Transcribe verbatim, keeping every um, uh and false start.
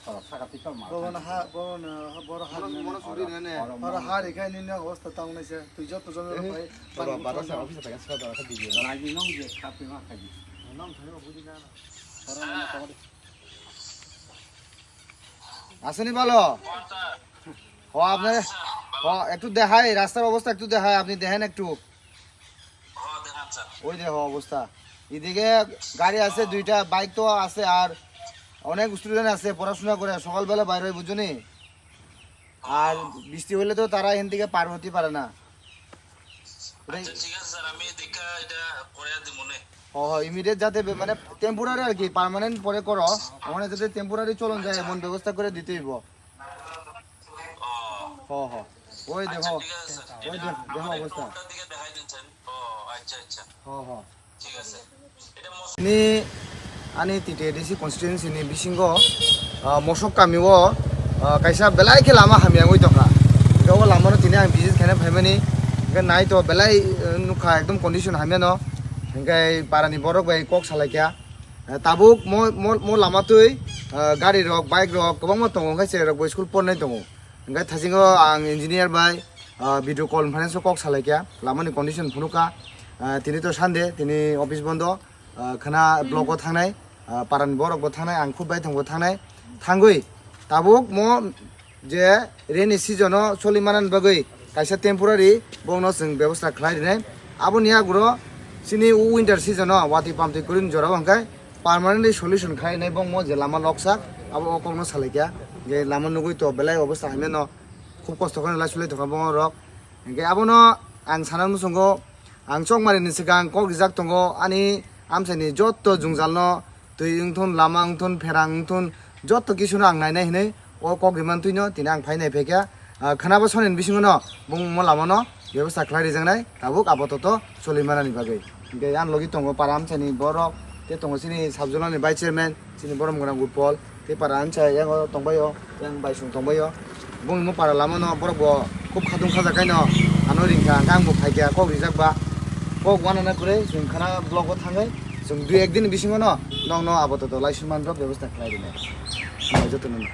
Bono ha, bono, bono ha. Mono suri nene. Oro ha rekhai nini obostha tang nai se. Twi joto jono rok bai. Oro baro sa office ta sura dara video. Lagi nong je khapi ma khaji. Nong thani ma budi na. Oro nang tong de. Asuni balo. Ho apne, ho ektu dehai, rastar obostha ektu dehai, apni dehen ektu. ওই দেখো অবস্থা। এদিকে গাড়ি আছে দুইটা, বাইক তো আছে, আর অনেক স্টুডেন্ট আছে পড়াশোনা করে, সকালবেলা বাইর হয়, বুঝছো নি? আর বৃষ্টি হইলে তো তারা এখান থেকে পার হতে পারে না। ওটাই আচ্ছা, ঠিক আছে স্যার, আমি দেখা এটা করে দিব নে। হ, হ, ইমিডিয়েট যাতে বে-, মানে টেম্পোরারি আর কি, পার্মানেন্ট পরে করো, ওখানে যাতে টেম্পোরারি চলন যায়, এমন ব্যবস্থা করে দিতে হইব। হ, হ। ওই দেখো, ওই দে-, দেখো অবস্থা। হ, হ। Ni ani T T A D C constituency ni bisingo, ah, mosok kami o, ah, kaisa belai khe lama hamya wngwi tongkha. Hingke o lama no tini ang visit khaina phaimani, hingke nai to belai, eh, nukha ekdom condition hamya no, hingke para ni borok bai kok salaikha. Eh, tabuk mo, mo, mo lama twi, eh, gari rok, bike rok kwbangma tongo, hwnkhe cherai rok bo school pornai tongo. Hwnkhe thaisingo ang engineer bai, eh, video conference o kok salaikha, lama ni condition phunukha. Eh, tini to Sunday, tini office bondo, eh, khana block o thangnai, eh, para ni borok bo thangnai, ang khub bai thangbo thangnai. Thangwi tabuk mo je rainy season o choli manani bagwi kaisa temporary bongno chwng bebosta khlai rinai. Aboni aguro chini winter season o watwi pamtwi kwrwini jorao hwnkhe permanently solution khlai rinai bongmo je lama loksak abo o kokno salaikha. Je lama nugwi to belai obosta hamya no khub kosto kheno lai sulai tongkha bongorok. Hwnkhe abono ang sana muchungo ang chokmani ni swkang kok rijak tongo ani amchaini jotto jwngjalno. Twi wngthun, lama wngthun, pherang wngthun, jotto kisuno ang nainai hinwi o kok rimani twino tini ang phai nai phaikha. Ah, khwnabo sonini bisingono bungmo lamano bebosta khlai rijaknai tabuk apatot choli manani bagwi. Hingke ang logi tongo para amchaini borok, tei tongo chini sub zonal ni vice chairman, chini borom gwnang Upol, tei para amchai yango tongbaio, yang baisong tongbaio. Bungni para lamano borok bo khub khatung khajak kaino ano ringkha, hingke ang bo phaikha kok rijak ba. Kok wanana kwrwi chwng khana block o thangwi chwng dui ek din bisingo no nokno apatot lai sumani rok bebosta khlai rinai. Jotono no.